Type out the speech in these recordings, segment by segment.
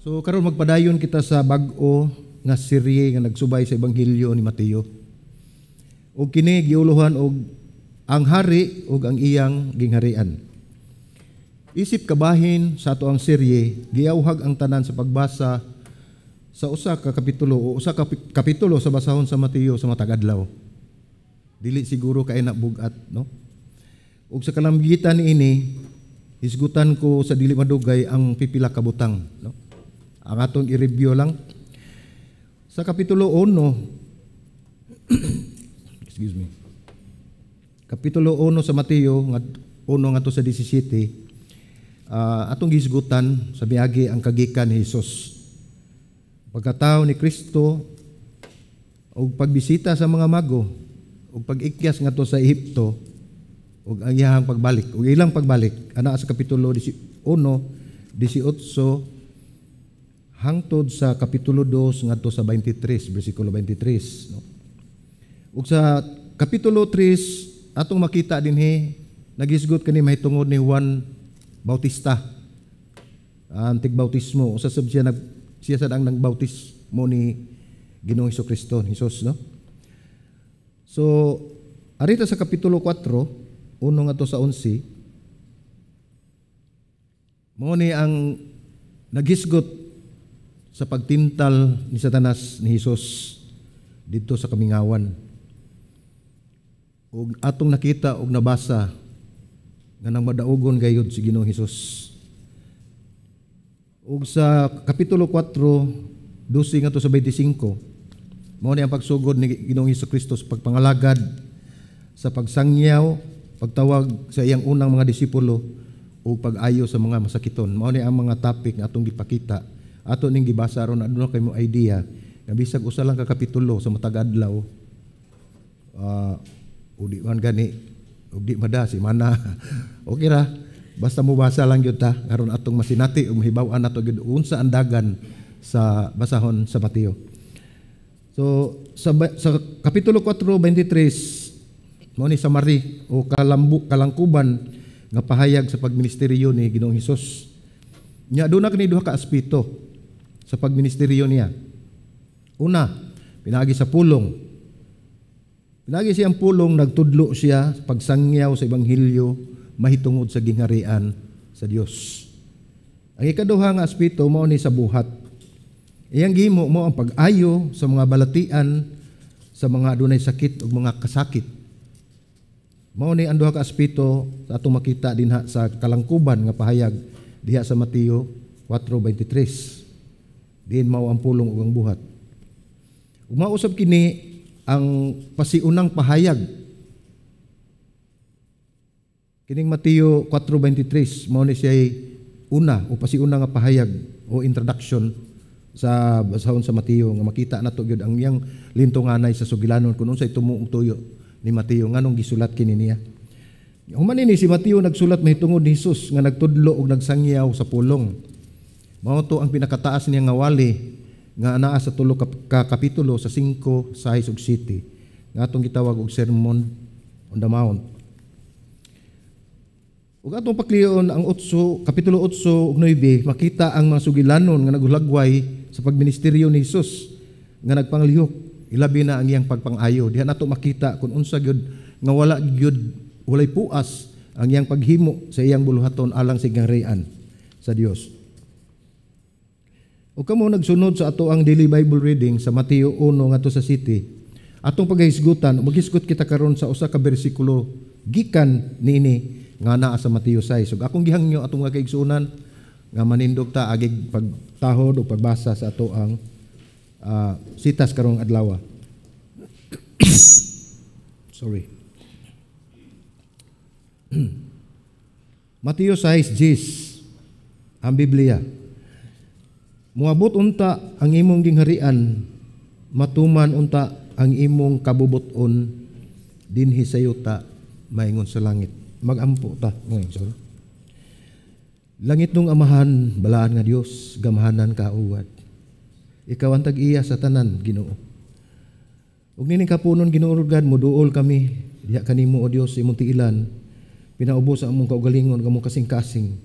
So karon magpadayon kita sa bag-o nga serye nga nagsubay sa Ebanghelyo ni Mateo. Ug kini giuluhan og "Ang Hari ug ang Iyang Gingharian". Isip kabahin sa ato ang serye, giawhag ang tanan sa pagbasa sa usa ka kapitulo o usa ka kapitulo sa basahon sa Mateo sa matag adlaw. Dili siguro kay na bug-at, no? Ug sa kalamgitan niini, hisgutan ko sa dili madugay ang pipila ka butang, no? Ang atong i-review lang sa kapitulo 1, excuse me. Kapitulo 1 sa Mateo, 1 ngadto sa 17, atong gisgutan sa miagi ang kagikan ni Jesus. Pagkatao ni Kristo ug pagbisita sa mga mago ug pag-ikyas ngadto sa Ehipto ug ang iyang pagbalik ug ilang pagbalik ana sa kapitulo 1 18 hangtod sa kapitulo 2 ngadto sa 23, bersikulo 23, no? Ug sa kapitulo 3, atong makita dinhi nagisgot kani mahitungod ni Juan Bautista, ang tigbautismo. Usa sab siya nag siya sad ang nagbautismo ni Ginoong Kristo, Jesus, no? So arita sa kapitulo 4, 1 ngadto sa 11, mao ni ang naghisgot sa pagtintal ni Satanas ni Jesus didto sa kamingawan. Ug atong nakita ug nabasa nga nang madaugon gayud si Ginoong Hesus. Ug sa kapitulo 4, 12 ngadto sa 25, mao ni ang pagsugod ni Ginoong Hesus Kristo sa pagpangalagad, sa pagsangyaw, pagtawag sa iyang unang mga disipulo ug pag-ayo sa mga masakiton. Mao ni ang mga topic nga atong gipakita. Ato ning gibasa aron aduna kay mo idea nga bisag usa lang ka kapitulo sa matag adlaw, o di man gani ug di mada si mana, okay ra, basta mobasa lang gyud ta aron atong masinati ug mahibaw-an nato gyud unsa ang dagan sa basahon sa Mateo. So sa kapitulo 4:23, mao ni summary o kalangkuban nga pahayag sa pagministeryo ni Ginoong Hesus. Nya aduna kini duha ka aspeto sa pagministeryo niya. Una, pinaagi sa pulong. Pinaagi siyang pulong, nagtudlo siya pagsangyaw sa ebanghelyo mahitungod sa gingharian sa Dios. Ang ikaduha nga aspeto mao ni sa buhat. Iyang gihimo mao ang pag-ayo sa mga balatian, sa mga adunay sakit ug mga kasakit. Mao ni ang duha ka aspeto sa atong makita dinha sa kalangkuban nga pahayag diha sa Mateo 4:23. Diin mao ang pulong ug ang buhat. Ug mao usab kini ang pasiunang pahayag. Kining Mateo 4:23 mao ni siya una o pasiuna nga pahayag o introduction sa basahon sa Mateo nga makita nato gyud ang iyang lintunganay sa sugilanon kung unsay tumuong tuyo ni Mateo, nganong gisulat kini niya. Human ini si Mateo nagsulat mahitungod ni Hesus nga nagtudlo og nagsangyaw sa pulong. Mao to ang pinakataas niya nga wali nga anaa sa tulo ka kapitulo sa 5, 6 ug 7 nga atong gitawag og Sermon on the Mount. Ug atong paklion ang 8, kapitulo 8 ug 9, makita ang mga sugilanon nga naghulagway sa pagministeryo ni Hesus nga nagpanglihok, ilabi na ang iyang pagpangayo. Diha nato makita kung unsa gyud nga wala gyud walay puas ang iyang paghimo sa iyang buluhaton alang sa gingharian sa Dios. Ug kamo nagsunod sa ato ang daily Bible reading sa Mateo 1 ngadto sa 7, atong paghisgutan, maghisgot kita karon sa usa ka bersikulo gikan niini nga naa sa Mateo 6. Ug akong gihangyo atong mga kaigsuonan nga manindog ta agig pagtahod o pagbasa sa ato ang sitas karong adlaw. Sorry. Mateo 6:10, ang Biblia. "Muabot unta ang imong gingharian, matuman unta ang imong kabubuton dinhi sa yuta maingon sa langit." Magampo ta, mga igsoon. Langit nung Amahan, balaan nga Dios, gamhanan ka uwad. Ikaw ang tag-iya sa tanan, Ginoo. Ug nining kapunon, Ginoo God, muduol kami diha kanimo, o Dios, imong tiilan. Pinaubos ang among kaugalingon ug among kasing-kasing.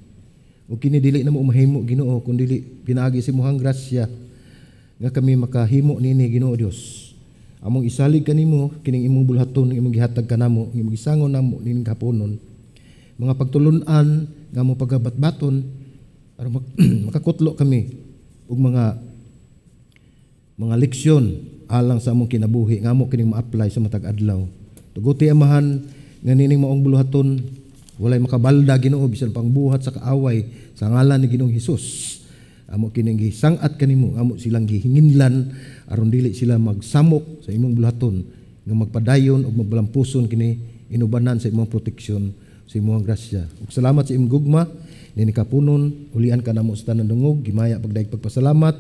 Ug kini dili namo mahimo, Ginoo, kun dili pinaagi sa imong grasya nga kami makahimo niini, Ginoo Dios. Among isalig kanimo kining imong bulhaton nga imong gihatag kanamo, nga imong gisangon namo nining haponon. Mga pagtulun-an nga mo pagabatbaton aron makakutlo kami og mga leksyon alang sa among kinabuhi nga amo kining ma-apply sa matag adlaw. Tuguti, Amahan, nga nining maong buluhaton walay makabalda, Ginoo, bisan pangbuhat sa kaaway. Sa ngalan ni Ginoong Hesus, amo kining gisang-at kanimo, amo silang gihinginlan aron dili sila magsamok sa imong buluhaton nga magpadayon ug magbalampuson kini inubanan sa imong proteksyon, sa imong grasya. Ug salamat sa imong gugma nini kapunon. Ulian ka namo sa tanan dungog, gimaya, pagdaig, pagpasalamat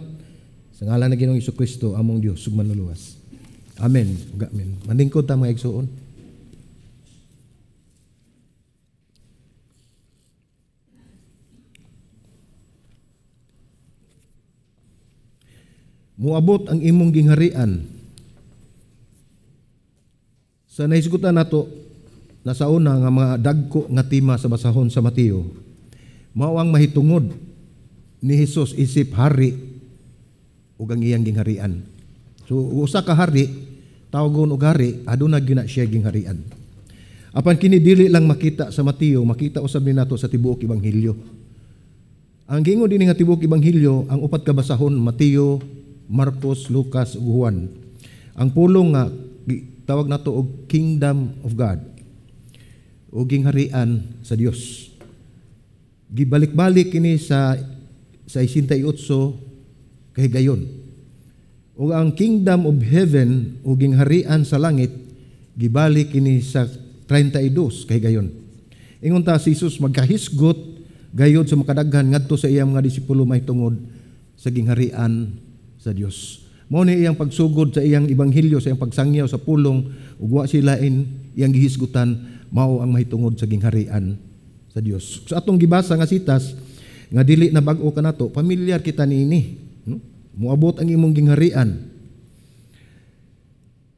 sa ngalan ni Ginoong Kristo, among Dios ug Manluluwas. Amen. Ug amen. Manlingkod ta, mga igsuon. Muabot ang imong gingharian. Sa nahisgutan nato nasa una nga mga dagko nga tema sa basahon sa Mateo, mao ang mahitungod ni Hesus isip hari ug ang iyang gingharian. So usa ka hari, tawgon og hari, aduna gyud na siya gingharian. Apan kini dili lang makita sa Mateo, makita usab ni nato sa tibuok ebanghelyo. Ang giingon dinhi nga tibuok ebanghelyo, ang upat ka basahon: Mateo, Marcos, Lucas ug Juan. Ang pulong nga tawag nato og Kingdom of God o gingharian sa Dios. Gibalik-balik kini sa 68 kahigayon. Ug ang Kingdom of Heaven o gingharian sa langit, gibalik kini sa 32 kahigayon. Ingon ta si Jesus magkahisgot gayod sa makadaghan ngadto sa iyang mga disipulo mahitungod sa gingharian sa Dios. Mao ni iyang pagsugod sa iyang ebanghelyo, sa iyang pagsangyaw sa pulong, ug wa sila in iyang gihisgutan mao ang mahitungod sa gingharian sa Dios. Sa atong gibasa nga sitas nga dili na bag-o kanato, pamilyar kita niini. Moabot ang imong gingharian.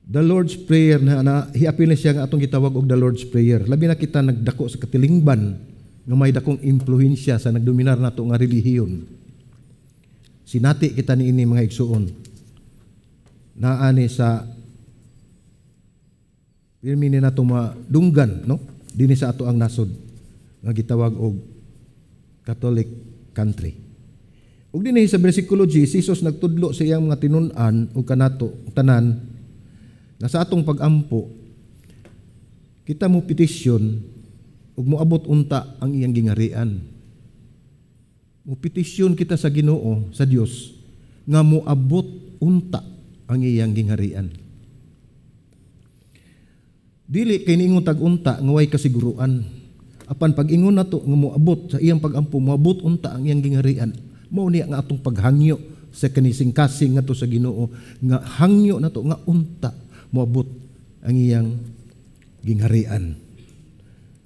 The Lord's Prayer na hiapil na siya nga atong gitawag og the Lord's Prayer. Labi na kita nagdako sa katilingban nga may dakong impluwensya sa nagdominar nato nga relihiyon. Sinati kita niini, mga igsuon. Naani sa pirmi ni nato madunggan, no? Dinhi sa ato ang nasod nga gitawag og Catholic country. Ug dinhi sa bersikulo G, si Jesus nagtudlo sa iyang mga tinun-an ug kanato tanan nga sa atong pag-ampo kita mo petisyon ug moabot unta ang iyang gingharian. Mo petisyon kita sa Ginoo, sa Dios, nga moabot unta ang iyang gingharian. Dili kay niingon tag unta nga way kasiguruan. Apan pag-ingon nato nga moabot sa iyang pag-ampo, moabot unta ang iyang gingharian. Mao niya nga atong paghangyo sa kanising-kasing ngadto sa Ginoo, nga hangyo nato nga unta moabot ang iyang gingharian.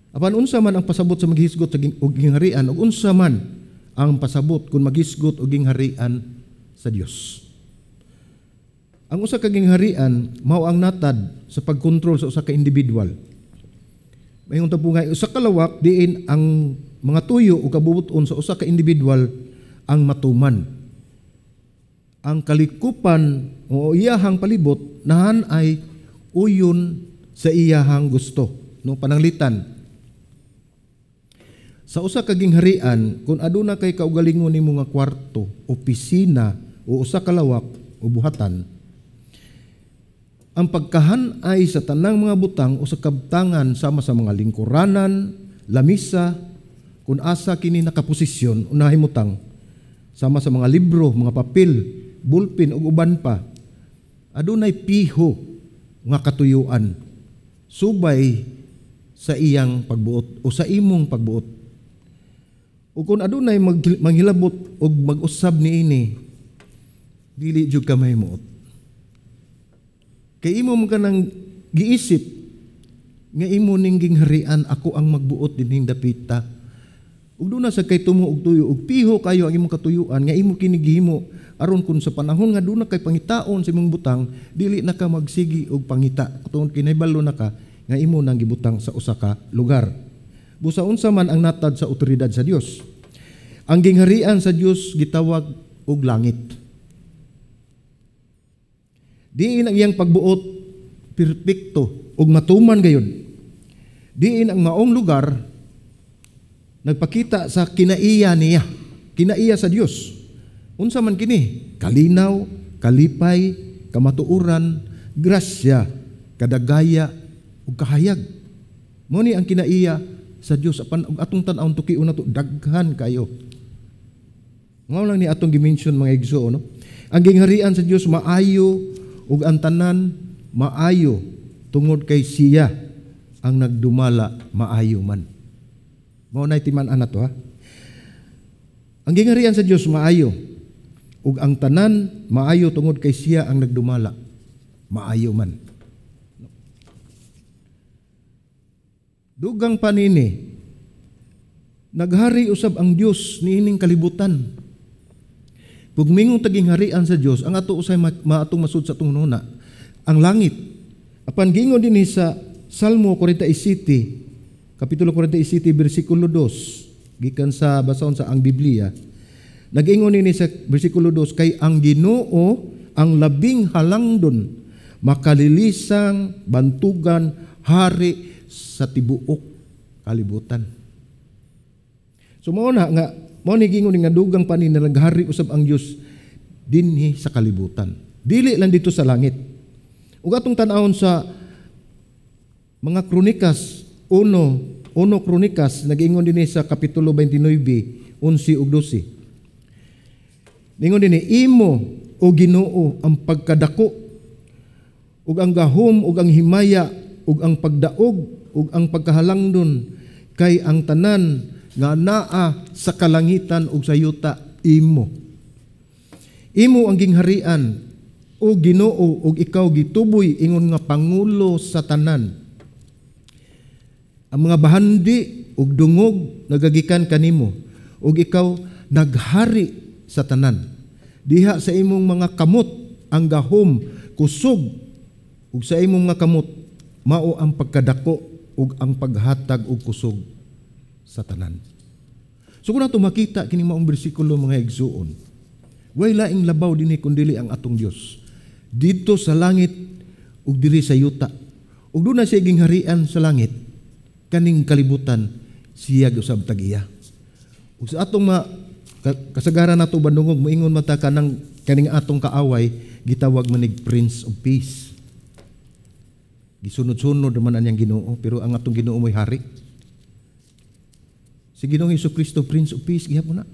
Apan unsa man ang pasabot sa maghisgot sa og gingharian, ug unsa man ang pasabot kung maghisgot og gingharian sa Dios? Ang usa ka gingharian mao ang natad sa pagkontrol sa usa ka individual. Mayon ta po nga usa ka lawak diin ang mga tuyo o kabubuton sa usa ka individual ang matuman. Ang kalikupan o iyahang palibot nahan ay uyon sa iyahang gusto, no, pananglitan. Sa usa ka gingharian, kung aduna kay kaugalingon nimo nga kwarto, opisina o usa ka lawak o buhatan, ang pagkahan-ay sa tanang mga butang o sa kabtangan sama sa mga lingkuranan, lamisa, kung asa kini nakaposisyon o nahimutang, sama sa mga libro, mga papel, bulpin ug uban pa, adunay piho nga katuyuan subay sa iyang pagbuot o sa imong pagbuot. O kung adunay manghilabot og mag-usab niini, dili jud ka mahimuot. Kay imo man kanang giisip nga imo ning gingharian, ako ang magbuot dinhing dapita. Ug duna sa kay tumo og tuyo og piho kayo ang imong katuyuan nga imo kini gihimo aron kun sa panahon nga duna kay pangitaon sa imong butang, dili na ka magsigi og pangita tungod kinahibalo na ka nga imo nang gibutang sa usa ka lugar. Busa unsa man ang natad sa otoridad sa Dios. Ang gingharian sa Dios gitawag og langit. Diin ang iyang pagbuot perpekto ug matuman gayud. Diin ang maong lugar nagpakita sa kinaiya niya, kinaiya sa Dios. Unsa man kini? Kalinaw, kalipay, kamatuoran, grasya, kadagaya ug kahayag. Mao ni ang kinaiya sa Dios, apan og atong tan-awon, tukion nato, daghan kayo. Mao lang ni atong gi-mention, mga igsoon, no? Ang gingharian sa Dios maayo ug ang tanan maayo tungod kay siya ang nagdumala maayo man. Mao nay timan-an nato, ha. Ang gingharian sa Dios maayo ug ang tanan maayo tungod kay siya ang nagdumala maayo man. Dugang pa nini, naghari usab ang Dios niining kalibutan. Kung mingon taging harian sa Dios, ang ato usay maatong masud sa atong hunahuna, ang langit. Apan giingon dinhi sa Salmo 47, Kapitulo 47, bersikulo 2, gikan sa basahon sa ang Biblia, nag-ingon nini sa bersikulo 2, kay ang Ginoo ang labing halangdon, makalilisang bantugan, hari sa tibuok kalibutan. So mao na nga mao ni gingon nga dugang pa ni naghari usab ang Dios dinhi sa kalibutan. Dili lang dito sa langit. Ug atong tan-awon sa mga Kronikas 1, 1 Kronikas, nag-ingon dinhi sa kapitulo 29, 11 ug 12. Ningon dinhi, imo o Ginoo ang pagkadako ug ang gahom ug ang himaya ug ang pagdaog ug ang pagkahalangdon, kay ang tanan nga naa sa kalangitan ug sa yuta imo. Imo ang gingharian o Ginoo ug ikaw gituboy ingon nga pangulo sa tanan. Ang mga bahandi ug dungog nagagikan kanimo ug ikaw naghari sa tanan. Diha sa imong mga kamot ang gahom kusog ug sa imong mga kamot mao ang pagkadako ug ang paghatag og kusog sa tanan. So kung nato makita kini maong bersikulo, mga igsuon, way laing labaw dinhi kun dili ang atong Dios. Didto sa langit ug diri sa yuta. Ug duna siya gingharian sa langit, kaning kalibutan siya usab tag-iya. Ug sa atong kasagaran nato bandungog, moingon mata kanang kaning atong kaaway gitawag manig Prince of Peace. Gisunod-sunod naman anyang Ginoo, pero ang atong Ginoo mo'y hari. Si Ginoong Hesus Kristo, Prince of Peace, gihapon na.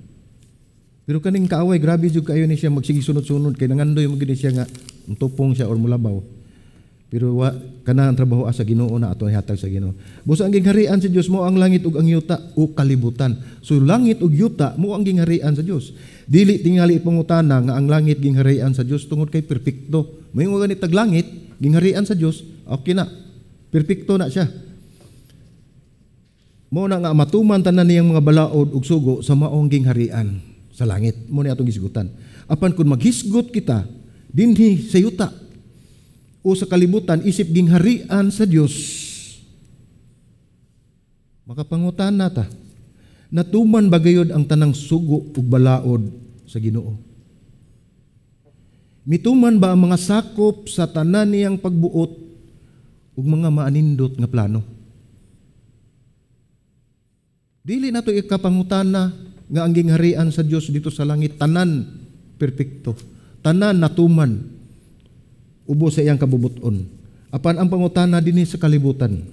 Pero kaning kaaway, grabe jud kayo ni siya magsige sunod-sunod kay nangandoy mo gid siya nga tupong siya or mulabaw. Pero wa kana ang trabaho sa Ginoo na ato ihatag sa Ginoo. Busa ang gingharian sa Dios mo ang langit ug ang yuta o kalibutan. So langit ug yuta mo ang gingharian sa Dios. Dili tingali pangutana nga ang langit gingharian sa Dios tungod kay perpekto. Moingon gani tag langit gingharian sa Dios, okay na. Perpekto na siya. Mo na nga matuman tanan niyang mga balaod ug sugo sa maong gingharian sa langit. Mo ni atong gisgutan. Apan kung maghisgot kita dinhi sa yuta o sa kalibutan isip gingharian sa Dios, makapangutana ta, natuman ba gayod ang tanang sugo ug balaod sa Ginoo? Mituman ba ang mga sakop sa tanan niyang pagbuot ug mga maanindot nga plano? Dili nato ikapangutana nga ang gingharian sa Dios dito sa langit tanan perpekto, tanan natuman ubo sa iyang kabubuton. Apan ang pangutana dinhi sa kalibutan.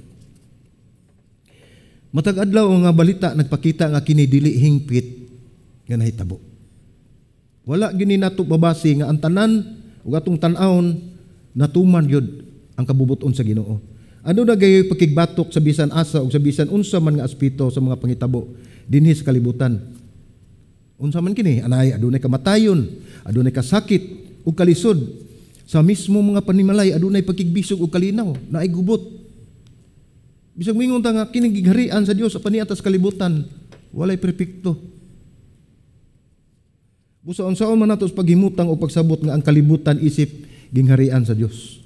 Matag adlaw nga balita nagpakita nga kini dili hingpit nga nahitabo. Wala gini nato babasi nga ang tanan ug atong tan-awon natuman gyud ang kabubuton sa Ginoo. Ano na gayoy pakigbatok sa bisan asa ug sa bisan unsa man nga aspeto sa mga pangitabo dinhi sa kalibutan? Unsa man kini? Anay adunay kamatayon, adunay kasakit ug kalisod. Sa mismo mga panimalay adunay pakigbisog ug kalinaw, naay gubot. Bisag mingon ta nga kini gingharian sa Dios apan niya sa kalibutan, walay perpekto. Busa unsaon man nato sa paghimutang o pagsabot nga ang kalibutan isip gingharian sa Dios.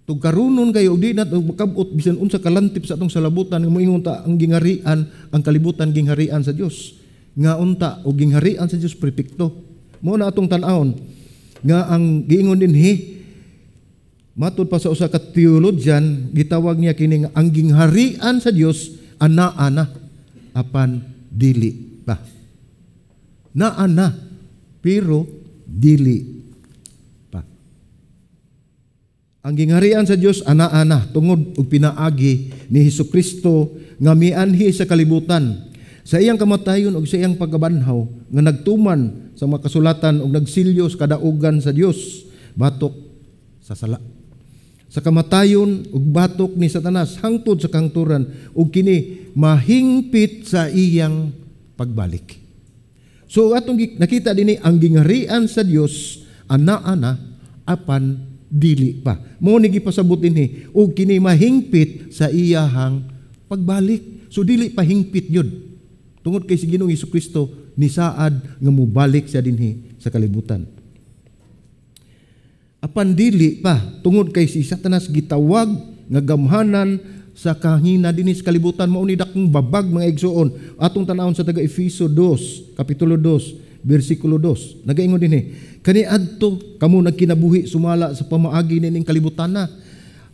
Tugkarunon kayo og di nato makabot bisan unsa kalantip sa atong salabutan nga moingon ta ang gingharian, ang kalibutan gingharian sa Dios. Nga unta og gingharian sa Dios perpekto. Mao na atong tan-awon nga ang giingon dinhi matud pa sa usa ka theologian, gitawag niya kini nga ang gingharian sa Dios ana-ana apan dili pa. Naa na pero dili pa. Ang gingharian sa Dios ana-ana tungod og pinaagi ni Hesukristo nga mianhi sa kalibutan sa iyang kamatayon ug sa iyang pagkabanhaw nga nagtuman sa mga kasulatan ug nagsilyo sa kadaugan sa Dios batok sa sala. Sa kamatayon ug batok ni Satanas hangtod sa kahangturan ug kini mahingpit sa iyang pagbalik. So atong nakita dinhi ang gingharian sa Dios ana-ana apan dili pa. Mao ni gipasabot dinhi ug kini mahingpit sa iyahang pagbalik. So dili pa hingpit yun. Tungod kay si Ginoong Hesukristo nisaad nga mobalik siya dinhi sa kalibutan. Apan dili pa tungod kay si Satanas gitawag nga gamhanan sa kahina dinhi sa kalibutan. Mao ni dakong babag, mga igsuon. Atong tan-awon sa taga Efeso 2, kapitulo 2, bersikulo 2. Nagaingon dinhi, kaniadto kamo nagkinabuhi sumala sa pamaagi nining kalibutan na,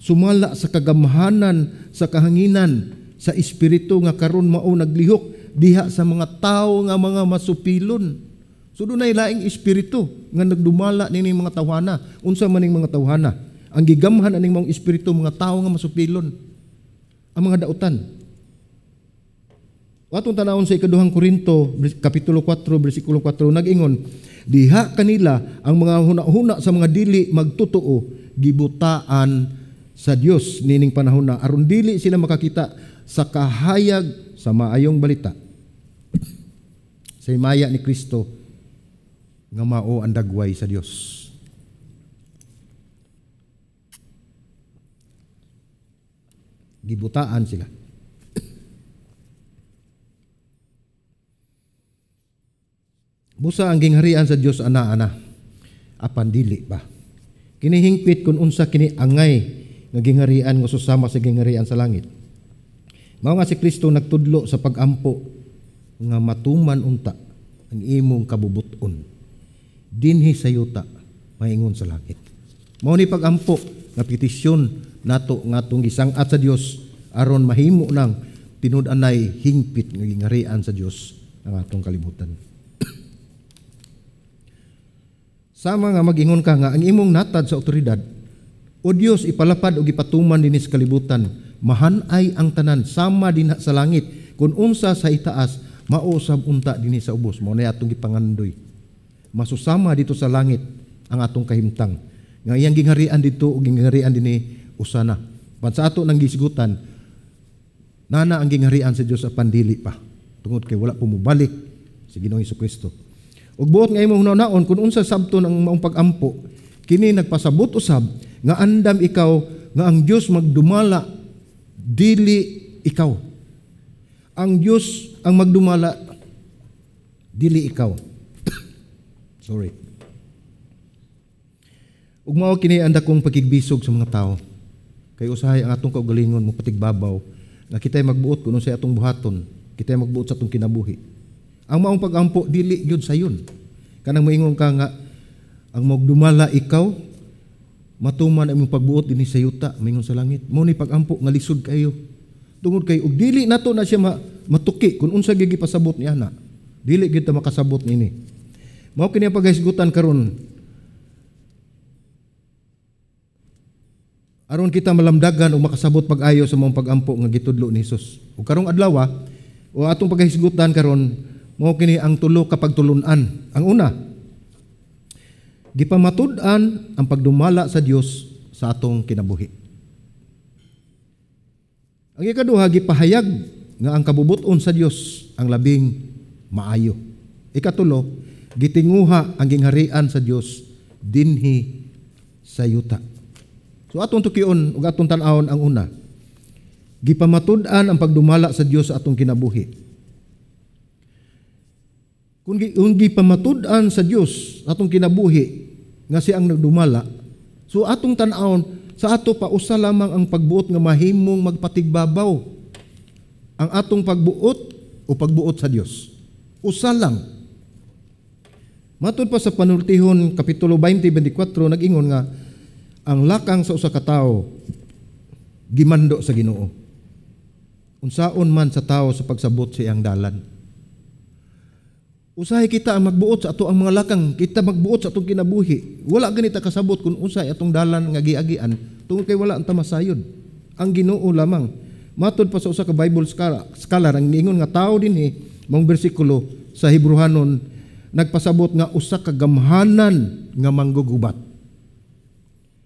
sumala sa kagamhanan sa kahanginan sa espiritu nga karon mao naglihok diha sa mga tawo nga mga masupilon. So dunay laing espiritu nga nagdumala nining mga tawhana. Unsa man ning mga tawhana? Ang gigamhan aning maong espiritu mga tawo nga masupilon, ang mga dautan. Atong tan-awon sa ikaduhang Korinto kapitulo 4 bersikulo 4 nag-ingon, diha kanila ang mga huna-huna sa mga dili magtotoo gibutaan sa Dios nining panahona aron dili sila makakita sa kahayag sa maayong balita sa himaya ni Kristo nga mao ang dagway sa Dios. Gibutaan sila. Busa ang gingharian sa Dios ana-ana apan dili pa. Kinihingpit kun unsa kini angay nga gingharian nga susama sa gingharian sa langit. Mao nga si Kristo nagtudlo sa pagampo nga matuman unta ang imong kabubuton dinhi sa yuta maingon sa langit. Mao ni pagampo nga petisyon nato nga atong gisang-at sa Dios aron mahimo nang tinud-anay hingpit nga gingharian sa Dios ang atong kalibutan. Sama nga mag-ingon ka nga ang imong natad sa otoridad o Dios ipalapad og ipatuman dinhi sa kalibutan, mahanay ang tanan sama dinha sa langit kun unsa sa itaas mao sab unta dinhi sa ubos. Mao na atong gipangandoy. Masusama dito sa langit ang atong kahimtang nga iyang gingharian dito ug gingharian dinhi usana. Pan sa ato nang gisgutan nana ang gingharian sa Dios apan dili pa tungod kay wala po mobalik si Ginoong Hesukristo. Ug buot nga imong hunahunaon kun unsa sabton ang maong pag-ampo, kini nagpasabot usab nga andam ikaw nga ang Dios magdumala dili ikaw. Ang Dios ang magdumala dili ikaw. Sorry. Ug mao kini ang dakong pakigbisog sa mga tao. Kay usahay ang atong kaugalingon mo patigbabaw nga kitay magbuot kun unsay atong buhaton, kitay magbuot sa atong kinabuhi. Ang maong pag-ampo dili gyud sayon. Kanang moingon ka nga ang magdumala ikaw matuman ang imong pagbuot dinhi sa yuta maingon sa langit. Mao ni pag-ampo nga lisod kayo. Tungod kay og dili nato na siya matuki kun unsa gyud gipasabot niya na. Dili gyud ta makasabot niini. Mao kini ang paghisgutan karon. Aron kita malamdagan ug makasabot pag-ayo sa maong pag-ampo nga gitudlo ni Hesus. Ug karong adlaw o atong paghisgutan karon mao kini ang tulo ka pagtulun-an. Ang una, gipamatud-an ang pagdumala sa Dios sa atong kinabuhi. Ang ikaduha, gipahayag nga ang kabubuton sa Dios ang labing maayo. Ikatulo, gitinguha ang gingharian sa Dios dinhi sa yuta. So atong tukion ug atong tan-awon ang una, gipamatud-an ang pagdumala sa Dios sa atong kinabuhi. Kung gipamatud-an sa Dios atong kinabuhi nga siya ang nagdumala, so atong tan-awon sa ato pa usa lamang ang pagbuot nga mahimong magpatigbabaw, ang atong pagbuot o pagbuot sa Dios. Usa lang. Matud pa sa Panultihon kapitulo 20:24, nag-ingon nga ang lakang sa usa ka tawo gimando sa Ginoo. Unsaon man sa tao sa pagsabot sa iyang dalan. Usahay kita ang magbuot sa ato ang mga lakang, kita magbuot sa atong kinabuhi. Wala ganita kasabot kung unsay atong dalan nga giagian tungod kay wala ang tamasayod. Ang Ginoo lamang. Matud pa sa usa ka Bible scholar ang niingon nga tao dinhi maong bersikulo sa Hebrehanon nagpasabot nga usa ka gamhanan nga manggugubat.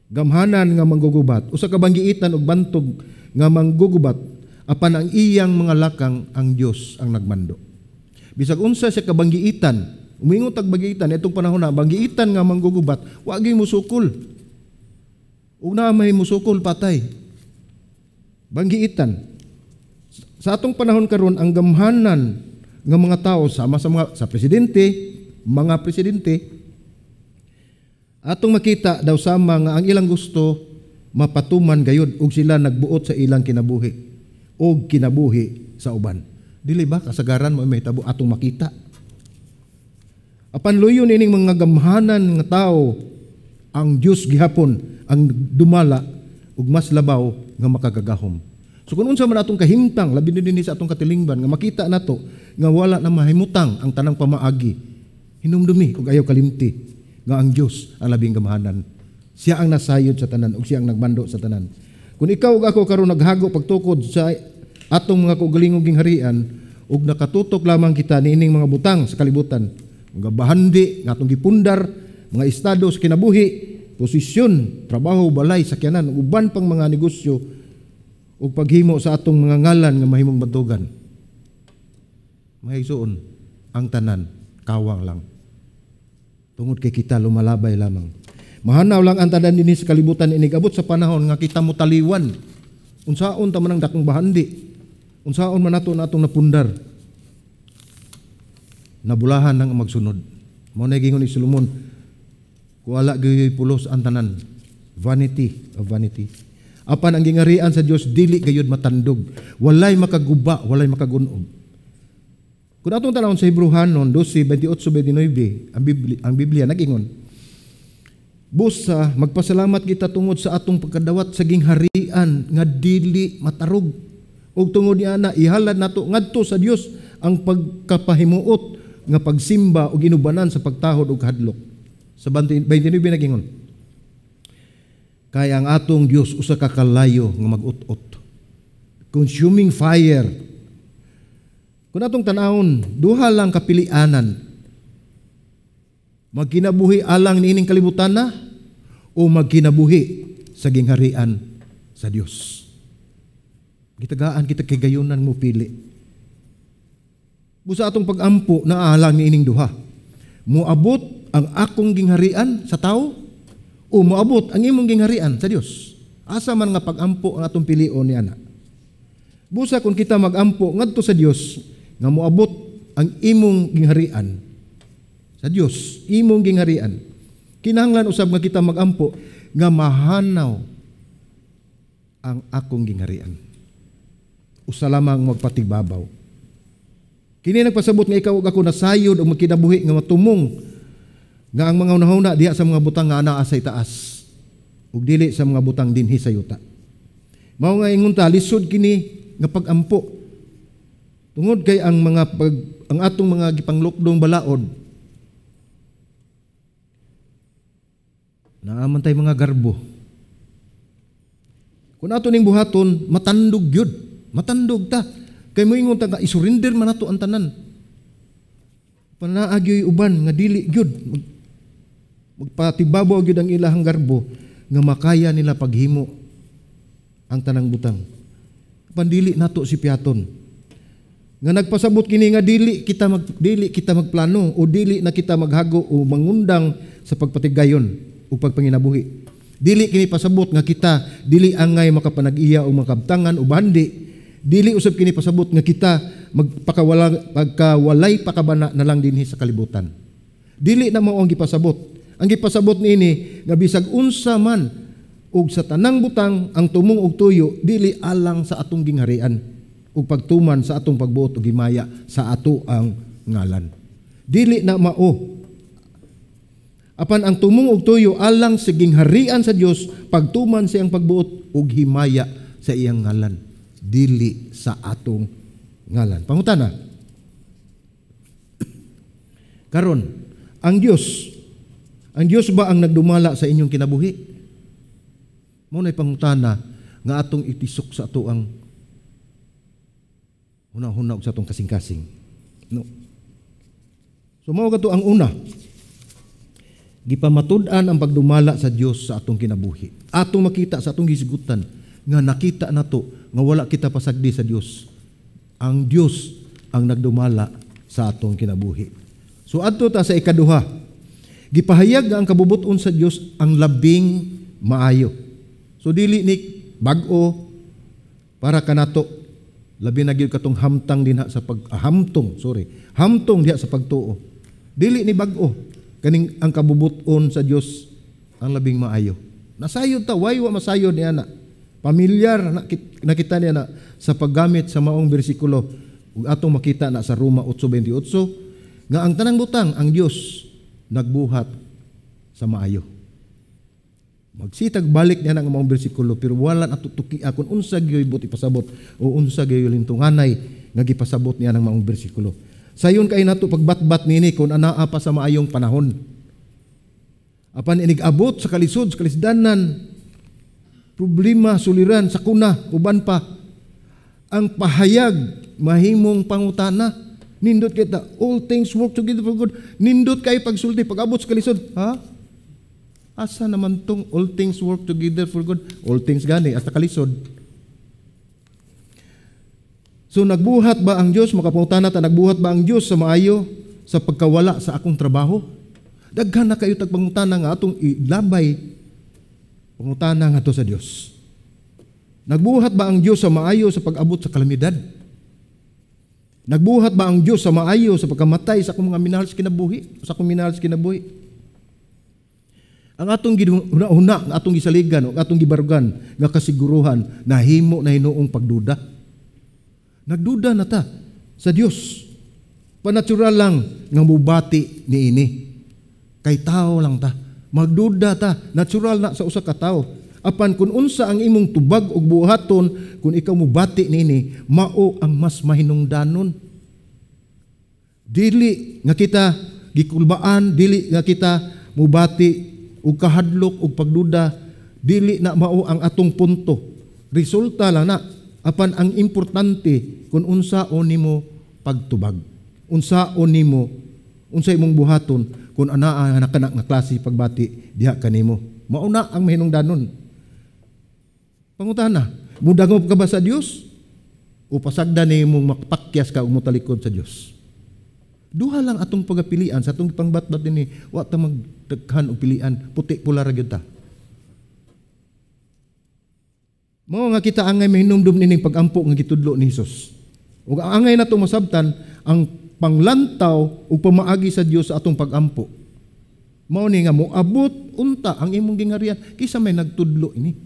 Gamhanan nga manggugubat, usa ka banggiitan og bantog nga manggugubat, apan ang iyang mga lakang ang Dios ang nagmando. Bisag unsa siya kabanggiitan, umingon tag banggiitan itong panahon na banggiitan nga manggugubat, wa gyud musukol. Ug naa may musukol, patay. Banggiitan. Sa atong panahon karon, ang gamhanan nga mga tao sama sa mga sa presidente, mga presidente, atong makita daw sama nga ang ilang gusto mapatuman gayud og sila nagbuot sa ilang kinabuhi og kinabuhi sa uban. Dili ba kasagaran mo may tabo atong makita? Apan luyon ining mga gamhanan nga tao, ang Dios gihapon ang dumala ug mas labaw nga makagagahom. So kung unsa man atong kahimtang, labi dinhi sa atong katilingban nga makita nato nga wala na mahimutang ang tanang pamaagi, hinumdumi ug ayaw kalimti nga ang Dios ang labing gamhanan. Siya ang nasayod sa tanan ug siya ang nagmando sa tanan. Kung ikaw ug ako karon naghago pagtukod sa atong mga kaugalingong gingharian ug nakatutok lamang kita niining mga butang sa kalibutan, mga bahandi nga atong gipundar, mga estado sa kinabuhi, posisyon, trabaho, balay, sakyanan, ug uban pang mga negosyo ug paghimo sa atong mga ngalan nga mahimong bantugan. Mga igsoon, ang tanan kawang lang. Tungod kay kita lumalabay lamang. Mahanaw lang ang tanan dinhi sa kalibutan inigabot sa panahon nga kita motaliwan. Unsaon ta man ang dakong bahandi? Unsaon man nato na atong napundar? Nabulahan nang magsunod. Mao na gingon ni Solomon, kuwala gyud pulos ang tanan. Vanity of vanity. Apan ang gingarian sa Dios dili gayud matandog. Walay makaguba, walay makagunob. Kung atong tanawon sa Hebrehanon 12:28-29, ang Biblia nag-ingon, busa magpasalamat kita tungod sa atong pagkadawat sa gingharian nga dili matarog. Ug tungod niana ihalad nato ngadto sa Dios ang pagkapahimuot nga pagsimba ug inubanan sa pagtahod ug kahadlok. Sa 29 nag-ingon, kay ang atong Dios usa ka kalayo nga mag-ut-ut, consuming fire. Kung atong tan-awon, duha lang kapilianan. Magkinabuhi alang niining kalibutan na o magkinabuhi sa gingharian sa Dios. Gitagaan kita kay gayunan mo pili. Busa atong pag-ampo na alang niining duha. Moabot ang akong gingharian sa tao o moabot ang imong gingharian sa Dios. Asa man nga pag-ampo ang atong pilion niana. Busa kung kita mag-ampo ngadto sa Dios nga moabot ang imong gingharian sa Dios, imong gingharian. Kinahanglan usab nga kita mag-ampo nga mahanaw ang akong gingharian. Usa lamang magpatigbabaw. Kini nagpasabot nga ikaw ug ako nasayod og magkinabuhi nga matumong nga ang mga hunahuna diha sa mga butang nga anaa sa itaas ug dili sa mga butang dinhi sa yuta. Mao nga ingon ta, lisod kini nga pag-ampo. Tungod kay ang atong mga gipanglukdong balaod, naaman tay mga garbo. Kung ato ning buhaton, matandog gyud. Matandog ta. Kay moingon ta nga isurrender man nato ang tanan. Panaagyoy uban nga dili gyud. Magpatibabaw gyud ang ilahang garbo nga makaya nila paghimo ang tanang butang. Pandili nato si piaton. Nga nagpasabot kini nga dili kita magplano o dili na kita maghago o mangundang sa pagpatigayon o pagpanginabuhi. Dili kini pasabot nga kita dili angay makapanag-iya o makabtangan o bandi. Dili usab kini pasabot nga kita pagkawalay pakabana na lang dinhi sa kalibutan. Dili na mao ang gipasabot. Ang gipasabot niini nga bisag unsa man ug sa tanang butang ang tumong og tuyo dili alang sa atong gingharian ug pagtuman sa atong pagbuot og himaya sa ato ang ngalan. Dili na mao. Apan ang tumong og tuyo alang sa gingharian sa Dios, pagtuman sa iyang pagbuot ug himaya sa iyang ngalan, dili sa atong ngalan. Pangutana. Karon, ang Dios ba ang nagdumala sa inyong kinabuhi? Mao na'y pangutana nga atong itisok sa ato ang huna-huna sa atong kasing-kasing. No. So mao kato ang una. Gipamatud-an ang pagdumala sa Dios sa atong kinabuhi. Atong makita sa atong hisgutan nga nakita nato nga wala kita pasagdi sa Dios. Ang Dios ang nagdumala sa atong kinabuhi. So adto ta sa ikaduha. Gipahayag nga ang kabubuton sa Dios ang labing maayo. So dili ni bag-o para kanato, labi na gyud katong hamtang dinha sa pag hamtong, sorry, hamtong diha sa pagtuo. Dili ni bag-o kaning ang kabubuton sa Dios ang labing maayo. Nasayod ta, way wa masayod niya na. Pamilyar na, nakita niya na sa paggamit sa maong bersikulo ug atong makita na sa Roma 8:28 nga ang tanang butang, ang Dios nagbuhat sa maayo. Magsitag balik niya ang maong bersikulo, pero wala na tutuki akon unsa gyoy buot ipasabot o unsa gyoy lintunganay nga gipasabot niya ng maong bersikulo. Sayon kay nato pagbatbat nini kung anaa pa sa maayong panahon. Apan inig-abot sa kalisod, sa kalisdanan, problema, suliran, sakuna, uban pa, ang pahayag mahimong pangutana. Nindot kita, all things work together for good. Nindot kay pagsulti pag-abot sa kalisod. Ha? Asa naman tong all things work together for good? All things gani, hasta kalisod. So nagbuhat ba ang Dios, makapangutana ta, nagbuhat ba ang Dios sa maayo sa pagkawala sa akong trabaho? Daghan na kayo tag pangutana nga atong ilabay pangutana nga to sa Dios. Nagbuhat ba ang Dios sa maayo sa pag-abot sa kalamidad? Nagbuhat ba ang Dios sa maayo sa pagkamatay sa akong mga minahal sa kinabuhi? Sa akong minahal sa kinabuhi? Ang atong gihuna-huna, ang atong gisaligan, ang atong gibarugan nga kasiguruhan, nahimo na hinuong pagduda. Nagduda na ta sa Dios. Panatural lang nga mubati niini. Kay tao lang ta. Magduda ta, natural na sa usa ka tawo. Apan kung unsa ang imong tubag og buhaton kung ikaw mubati niini, mao ang mas mahinungdanon. Dili nga kita gikulbaan, dili nga kita mubati og kahadlok og pagduda, dili na mao ang atong punto. Resulta lang na. Apan ang importante kung unsa o nimo pagtubag. Unsa o nimo, unsa imong buhaton kung anaa na kana nga klase pagbati diha kanimo. Mauna ang mahinungdanon. Pangutana, mudangop ka ba sa Dios? O pasagdan nimo makapakyas ka ug motalikod sa Dios? Duha lang atong pagapilian sa atong pangbatbat dinhi, wa ta magdaghan og pilian, puti pula ra gyud ta. Mao nga kita angay mahinumdum nining pagampo nga gitudlo ni Hesus. Ug ang angay nato masabtan ang panglantaw ug pamaagi sa Dios sa atong pagampo. Mao ni nga moabot unta ang imong gingharian kaysa may nagtudlo ini.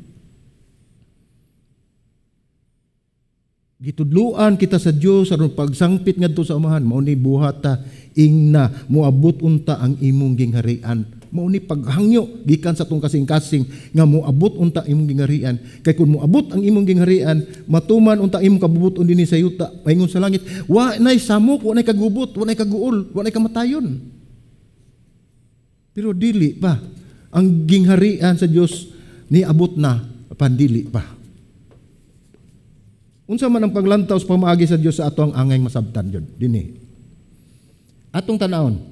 Gitudloan kita sa Dios aron pagsangpit ngadto sa Amahan, mao ni buhata ingna moabot unta ang imong gingharian. Mao ni paghangyo gikan sa atong kasing-kasing nga moabot unta imong gingharian. Kay kun moabot ang imong gingharian, matuman unta imong kabubuton dinhi sa yuta paingon sa langit. Wa nay samok, wa nay kagubot, wa nay kaguol, wa nay kamatayon. Pero dili pa ang gingharian sa Dios niabot na, apan dili pa. Unsa man ang paglantaw sa pamaagi sa Dios sa ato ang angay masabtan jud dinhi. Atong tan-awon.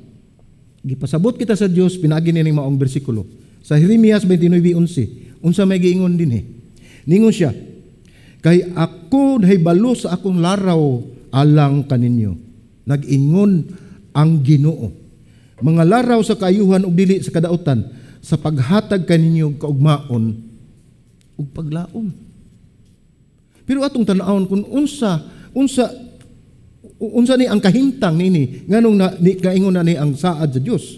Gipasabot kita sa Dios pinaagi nining maong bersikulo. Sa Jeremias 29:11, unsa may giingon dinhi? Ningon siya, kay ako nahibalo sa akong laraw alang kaninyo. Nag-ingon ang Ginoo. Mga laraw sa kaayuhan ug dili sa kadautan, sa paghatag kaninyo og kaugmaon ug paglaom. Pero atong tan-awon kung unsa ni ang kahimtang niini, nganong na, ni, kaingon na ni ang saad sa Dios.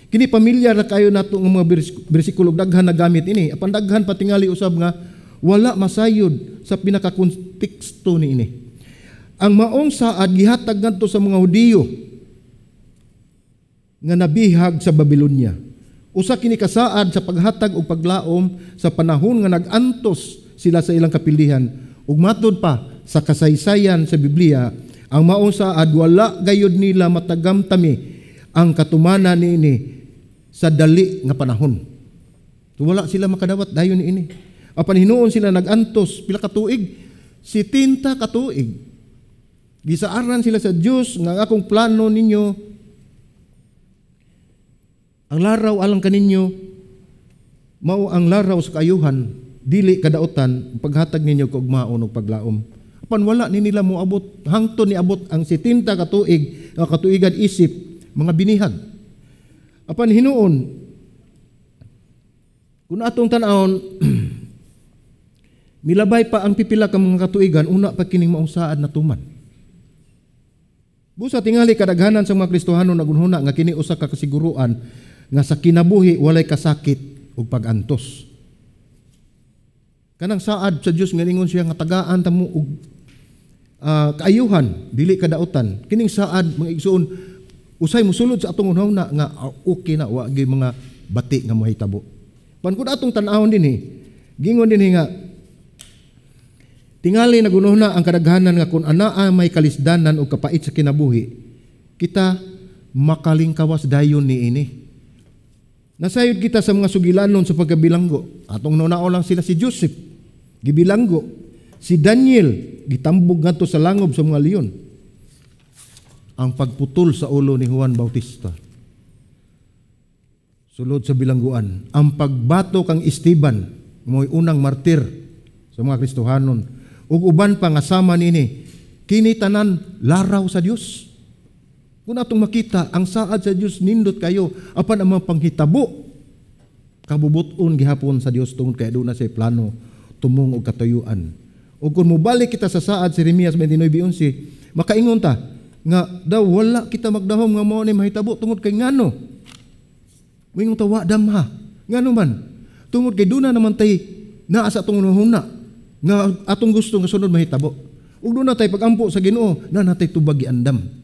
Kini pamilyar na kayo nato nga mga bersikulo, daghan na gamit ini. Apan daghan patingali usab nga wala masayod sa pinakakonteksto niini. Ang maong saad gihatag ngadto sa mga Hudiyo nga nabihag sa Babylonia. Usa kini kasaad sa paghatag og paglaom sa panahon nga nag-antos sila sa ilang kapilihan. Ug matud pa sa kasaysayan sa Biblia, ang maong saad wala gayud nila matagamtami ang katumanan niini sa dali nga panahon. So, wala sila makadawat dayon niini. Apan hinuon sila nag-antos pila ka tuig? 70 ka tuig. Gisaaran sila sa Dios nga akong plano ninyo, ang laraw alang kaninyo mao ang laraw sa kaayuhan, dili kadautan, paghatag ninyo kaugmaon ug paglaom. Apan wala ni nila moabot hangtod niabot ang 70 ka tuig nga katuigan isip mga binihag. Apan hinuon kung atong tan-awon milabay pa ang pipila ka mga katuigan una pa kining maong saad na tuman. Busa tingali kadaghanan sa mga Kristohano nagunhuna nga kini usa ka kasiguruan nga sa kinabuhi walay kasakit ug pag-antos. Kanang saad sa Dios nga ningon siya nga tagaan ta mo og kaayuhan, dili kadautan. Kining saad mga igsuon usay mosulod sa atong hunahuna nga okay na wa gyud mga bati nga mohitabo. Pan kun atong tan-awon dinhi, gingon dinhi nga tingali nagununa ang kadaghanan nga kung anaa may kalisdanan o kapait sa kinabuhi, kita makalingkawas dayon niini. Nasayod kita sa mga sugilanon sa pagkabilanggo. Atong nunao lang sila si Joseph, gibilanggo. Si Daniel, gitambog ngadto sa langob sa mga leon. Ang pagputol sa ulo ni Juan Bautista, sulod sa bilangguan. Ang pagbato kang Esteban, mo'y unang martir sa mga Kristohanon. Ug uban pa nga sama niini, kini tanan laraw sa Dios. Kung atong makita ang saad sa Dios nindot kayo, apan ang mga panghitabo kabubuton gihapon sa Dios tungod kay aduna say plano tumong og katuyuan. Ug kung mobalik kita sa saad si Jeremias 29:11, makaingon ta nga daw wala kita magdahom nga mao ni mahitabo tungod kay ngano. Moingon ta wa damha. Ngano man? Tungod kay duna naman tay naa sa atong hunahuna nga atong gusto nga sunod mahitabo. Ug duna tay pagampo sa Ginoo na natay tubag giandam.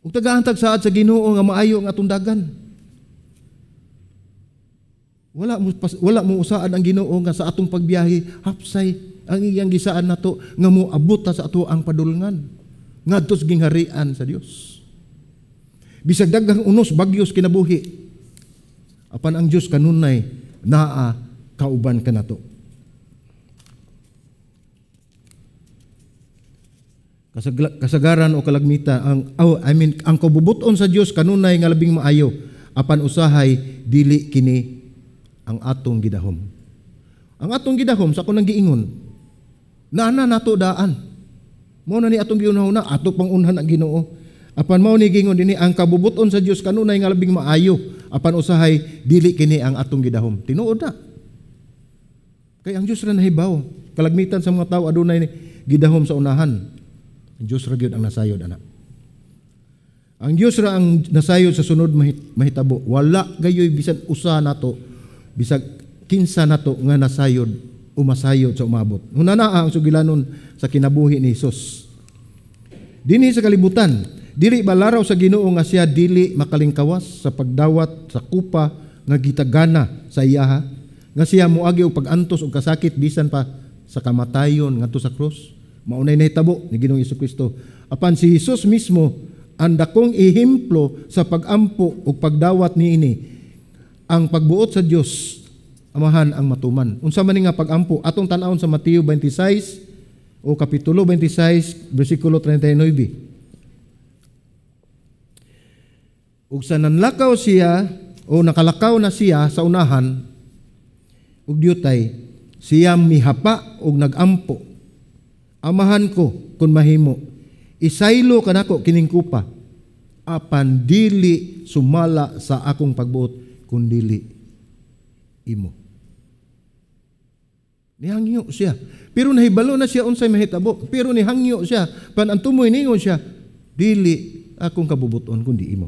Ug tagaan tag saad sa Ginoo nga maayo ang atong dagan. Wala mo usaad ang Ginoo nga sa atong pagbiyahe hapsay ang iyang gisaan nato nga moabot ta sa ato ang padulngan ngadto sa gingharian sa Dios. Bisag daghang unos bagyos kinabuhi, apan ang Dios kanunay naa kauban kanato. Kasagaran o kalagmita ang ang kabubuton sa Dios kanunay nga labing maayo, apan usahay dili kini ang atong gidahom. Ang atong gidahom sa akong giingon, naana nato daan. Mao na ni atong giunahuna, ato pang unhan ang Ginoo. Apan mao ni giingon dinhi ang kabubuton sa Dios kanunay nga labing maayo, apan usahay dili kini ang atong gidahom. Tinuod na. Kay ang Dios ra nahibaw. Kalagmitan sa mga tawo adunay gidahom sa unahan. Ang Dios ra gyud ang nasayod ana. Ang Dios ra ang nasayod sa sunod mahitabo. Wala gayoy bisan usa nato, bisag kinsa nato nga nasayod o masayod sa umabot. Una na ang sugilanon sa kinabuhi ni Hesus. Dinhi sa kalibutan, dili ba laraw sa Ginoo nga siya dili makalingkawas sa pagdawat sa kupa nga gitagana sa iyaha, nga siya moagi og pag-antos og kasakit bisan pa sa kamatayon ngadto sa krus? Maunay nahitabo ni Ginoong Hesukristo. Apan si Hesus mismo ang dakong ehemplo sa pagampo ug pagdawat niini. Ang pagbuot sa Dios Amahan ang matuman. Unsa man ni nga pagampo? Atong tan-awon sa Mateo 26 o kapitulo 26 bersikulo 39. Ug sa nanlakaw siya o nakalakaw na siya sa unahan ug diyutay siya mihapa ug nagampo. Amahan ko kung mahimo, isaylo kanako kining kupa, apan dili sumala sa akong pagbuot kun dili imo. Nihangyo siya. Pero nahibalo na siya unsay mahitabo. Pero nihangyo siya. Pan ang tumoy ningon siya, dili akong kabubuton kundi imo.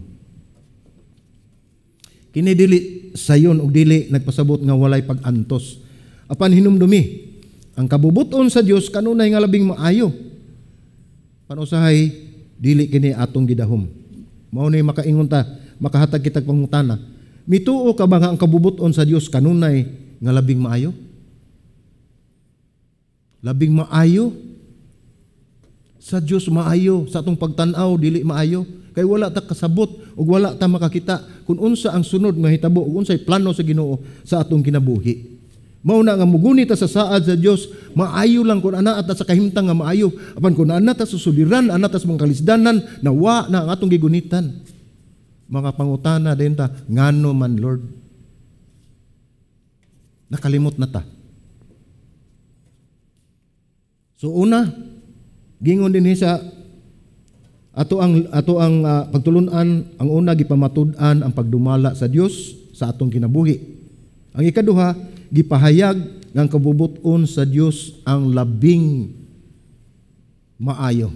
Kini dili sayon og dili nagpasabot nga walay pag-antos. Apan hinumdumi, ang kabubuton sa Dios kanunay nga labing maayo. Panusahay dili kini atong gidahom. Mao ni makaingon ta, makahatag kitag pangutana. Mituo ka ba nga ang kabubut-on sa Dios kanunay nga labing maayo? Labing maayo? Sa Dios maayo, sa atong pagtan-aw dili maayo, kay wala ta kasabot ug wala ta makakita kung unsa ang sunod nga hitabo ug unsay plano sa Ginoo sa atong kinabuhi. Mao na nga muguni ta sa saad sa Dios, maayo lang kung ana ta sa kahimtang nga maayo, apan kung ana ta sa suliran, ana ta sa mga kalisdanan, nawa na ang atong gigunitan. Mga pangutana din ta, ngano man Lord? Nakalimot na ta. So una, gingon dinhi sa ato ang pagtulunan, ang una gipamatud-an ang pagdumala sa Dios sa atong kinabuhi. Ang ikaduha, gipahayag ng kabubut-on sa Dios ang labing maayo.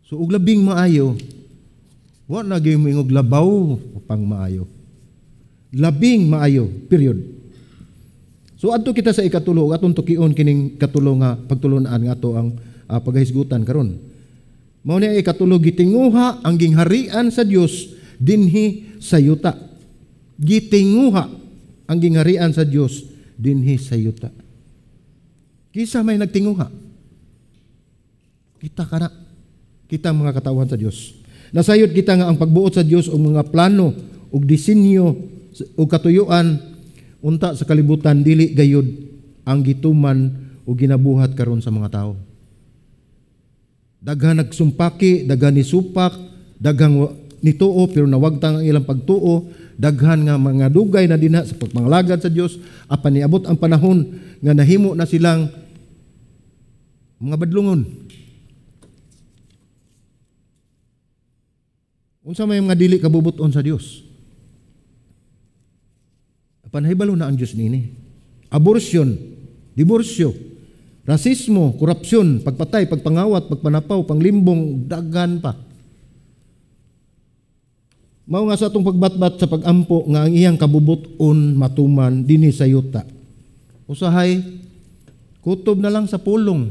So og labing maayo, wa na gyud moingog labaw pang maayo. Labing maayo, period. So adto kita sa ikatulo, atong tukion kining katulo nga pagtulunan nga ato ang paghisgutan karon. Mao ni ikatulo, gitinguha ang gingharian sa Dios dinhi sa yuta. Gitinguha ang gingharian sa Dios dinhi sa yuta. Kinsa may nagtinguha? Kita kana. Kita mga katawhan sa Dios. Nasayod kita nga ang pagbuot sa Dios og mga plano og disenyo og katuyuan unta sa kalibutan dili gayud ang gituman o ginabuhat karon sa mga tawo. Daghan nagsumpaki, daghan nisupak, daghan nituo pero nawagtang ang ilang pagtuo, daghan nga mga dugay na dinha sa pagpangalagad sa Dios apan niabot ang panahon nga nahimo na silang mga badlungon. Unsa may mga dili kabubuton sa Dios? Apan hibalo na ang Dios niini. Abortion, diborsyo, rasismo, korupsyon, pagpatay, pagpangawat, pagpanapaw, panglimbong, daghan pa. Mao nga sa atong pagbatbat sa pagampo nga ang iyang kabubuton matuman dinhi sa yuta. Usahay kutob na lang sa pulong.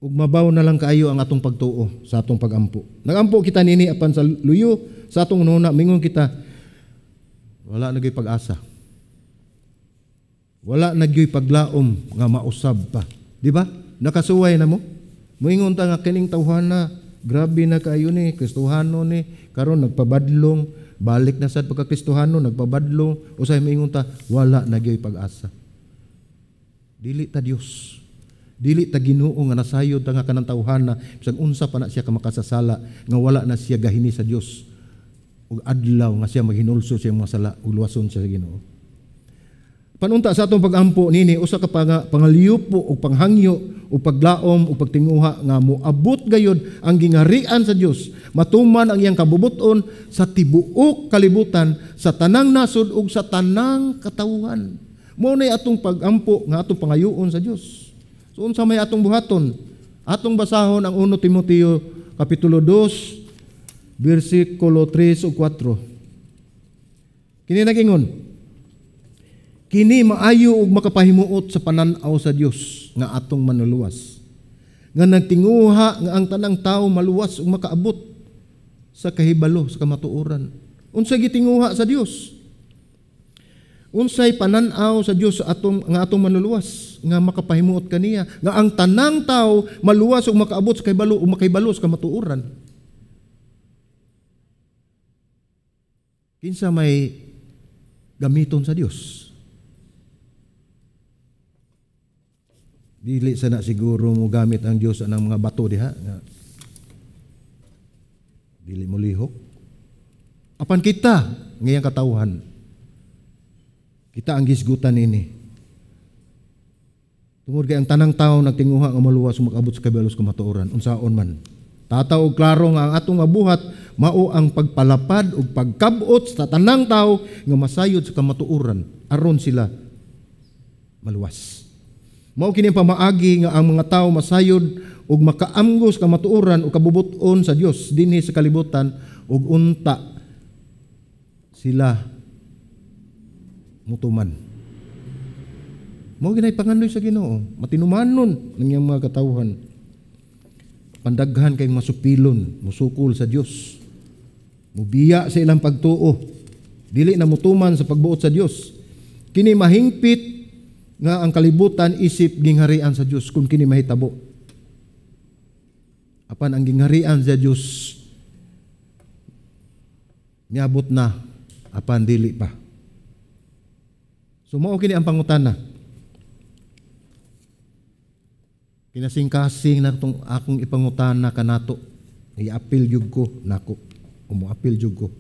Ug mabaw na lang kaayo ang atong pagtuo sa atong pagampo. Nagampo kita nini apan sa luyo sa atong nuna mingon kita wala na gyud pag-asa. Wala na gyud paglaom nga mausab pa. Di ba? Nakasuway na mo. Moingon ta nga kining tawhana, grabe na kaayo ni, Kristohano ni, karon nagpabadlong, balik na sad pagka Kristohano, nagpabadlong, usahay moingon ta wala na gyud pag-asa. Dili ta Dios. Dili ta Ginoo nga nasayod ta nga kanang tawhana, bisag unsa pa na siya ka makasasala nga wala na siya gahini sa Dios. Ug adlaw nga siya maghinulsol sa iyang mga sala ug luwason siya sa Ginoo. Panunta sa atong pagampo nini usa ka pangaliyupo ug panghangyo ug paglaom ug pagtinguha nga moabot gayud ang gingharian sa Dios, matuman ang iyang kabubuton sa tibuok kalibutan, sa tanang nasod ug sa tanang katawhan. Mao nay atong pagampo nga atong pangayoon sa Dios. So unsa may atong buhaton? Atong basahon ang 1 Timoteo kapitulo 2 bersikulo 3 ug 4. Kini nagingon, kini maayo ug makapahimuot sa panan-aw sa Dios nga atong manuluwas, nga nagtinguha nga ang tanang tawo maluwas ug makaabot sa kahibalo sa kamatuoran. Unsay gitinguha sa Dios? Unsay panan-aw sa Dios sa atong nga atong manuluwas nga makapahimuot kaniya nga ang tanang tawo maluwas ug makaabot sa kahibalo ug makahibalo sa kamatuoran? Kinsa may gamiton sa Dios? Dili sana siguro mo gamit ang Dios anang mga bato diha nga dili mo lihok. Apan kita ngayang katawhan, kita ang gisgutan ini. Tungod kay ang tanang tawo nagtinguha nga maluwas ug makaabot sa kahibalo sa kamatuoran, unsaon man. Tataw og klaro nga ang atong mabuhat mao ang pagpalapad ug pagkabot sa tanang tawo nga masayod sa kamatuoran aron sila maluwas. Mao kini ang pamaagi nga ang mga tawo masayod ug makaamgos kamatuoran ug kabubuton sa Dios dinhi sa kalibutan ug unta sila mutuman. Mao ginay pangandoy sa Ginoo, matinumanon ng iyang mga katawhan. Apan daghan kay masupilon, musukol sa Dios. Mubiya sa ilang pagtuo. Dili na mutuman sa pagbuot sa Dios. Kini mahingpit nga ang kalibutan isip gingharian sa Dios kung kini mahitabo. Apan ang gingharian sa Dios miabot na apan dili pa. So mao kini ang pangutana. Kinasingkasing na itong akong ipangutana kanato. Iapil jud ko nako. Umuapil jud ko.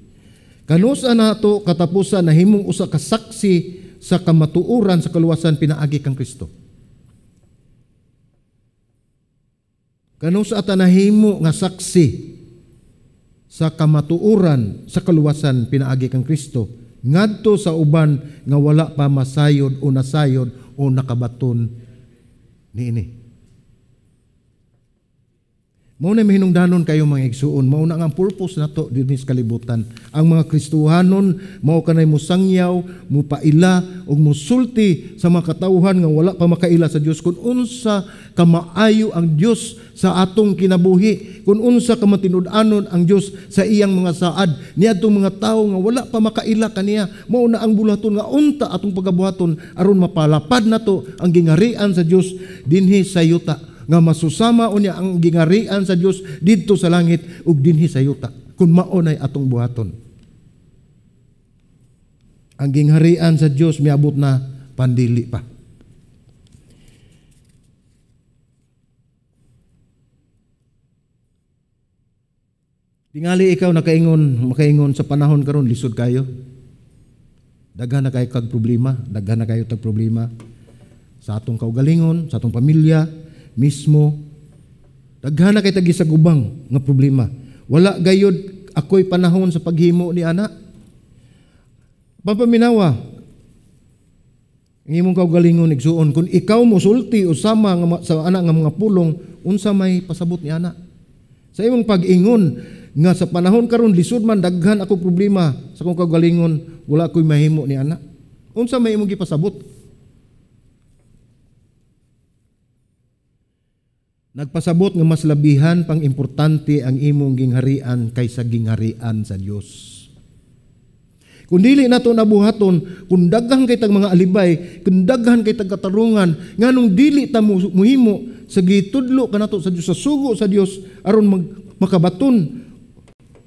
Kanusa nato katapusan nahimong usa ka saksi sa kamatuoran sa kaluwasan pinaagi kang Kristo. Kanusa ata nahimo nga saksi sa kamatuoran sa kaluwasan pinaagi kang Kristo ngadto sa uban nga wala pa masayod o nasayod o nakabaton niini. Mao na mahinungdanon kayo mga igsuon, mao na ang purpose nato dinhi sa kalibutan. Ang mga Kristohanon mao kanay mosangyaw, mopaila ug mosulti sa mga katawhan nga wala pa makaila sa Dios kung unsa kamaayo ang Dios sa atong kinabuhi, kung unsa ka matinud-anon ang Dios sa iyang mga saad niadtong mga tawo nga wala pa makaila kaniya. Mao na ang bulaton nga unta atong pagabuhaton aron mapalapad nato ang gingarian sa Dios dinhi sa yuta, nga masusama unya ang gingarian sa Dios didto sa langit ug dinhi sa yuta kung mao nay atong buhaton. Ang gingharian sa Dios miabot na pandili pa. Tingali ikaw nakaingon, makaingon sa panahon karon lisod kayo. Daghan na kayo kag problema, daghan na kayo tag problema sa atong kaugalingon, sa atong pamilya mismo. Daghan na kay tagi sa gubang nga problema. Wala gayud ako'y panahon sa paghimo ni ana. Pampaminawa, ang imong kaugalingon igsuon, kung ikaw mosulti usama nga sa ana nga mga pulong, unsa may pasabot ni ana? Sa imong pag-ingon nga sa panahon karon lisod man daghan ako problema sa akong kaugalingon, wala ko'y mahimo ni ana. Unsa may imong gipasabot? Nagpasabot nga mas labihan pang importante ang imong gingharian kaysa gingharian sa Dios. Kung dili nato nabuhaton, kung daghan kay tag mga alibay, kung daghan kay tag katarungan, nganong dili ta muhimo sa gitudlo kanato sa Dios, sa sugo sa Dios aron makabaton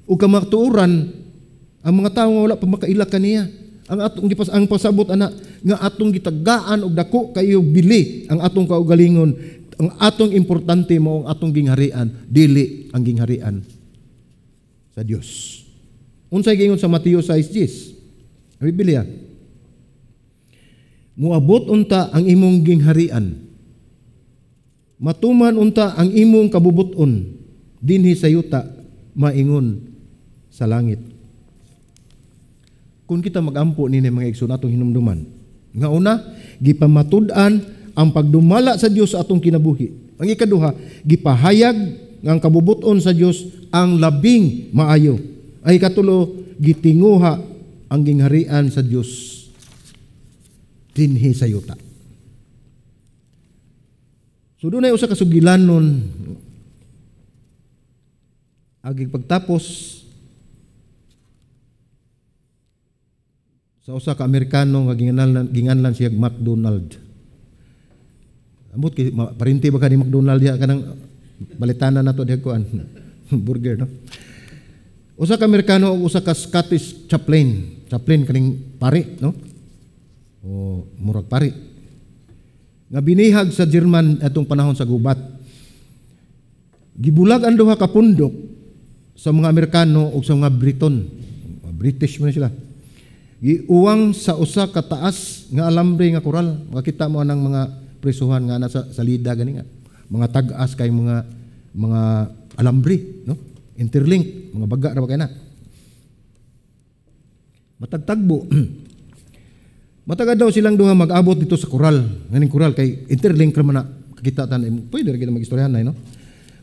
ug kamatuoran ang mga tawo nga wala pa makaila kaniya. Ang atong ang pasabot ana nga atong gitagaan og dako kayo bili ang atong kaugalingon. Ang atong importante mao ang atong gingharian, dili ang gingharian sa Dios. Unsay giingon sa Mateo 6:10? Ang Biblia. Muabot unta ang imong gingharian. Matuman unta ang imong kabubuton dinhi sa yuta maingon sa langit. Kung kita magampo nini mga igsoon atong hinumduman, nga una, gipamatud-an ang pagdumala sa Dios sa atong kinabuhi. Ang ikaduha, gipahayag nga ang kabubuton sa Dios ang labing maayo. Ang ikatulo, gitinguha ang gingharian sa Dios dinhi sa yuta. So dunay usa ka sugilanon agi pagtapos sa usa ka Amerikano nga ginganlan siya McDonald. Ambot kay parinti ba ka ni McDonald diha kanang balitanan nato diha kuan burger, no? Usa ka Amerikano ug usa ka Scottish chaplain. Chaplain kaning pari, no? O murag pari. Nga binihag sa German atong panahon sa gubat. Gibulag ang duha ka pundok sa mga Amerikano ug sa mga Briton. British man sila. Giuwang sa usa ka taas nga alambre nga koral. Makita mo anang mga prisuhan nga nasa salida gani nga. Mga tag-as kay mga alambre, no? Interlink, mga baga ra ba kay na. Matagtagbo. Matagad daw silang duha mag-abot dito sa koral. Nganing koral kay interlink ra man na kakita tan, pwede ra gid magistoryahan nay, no?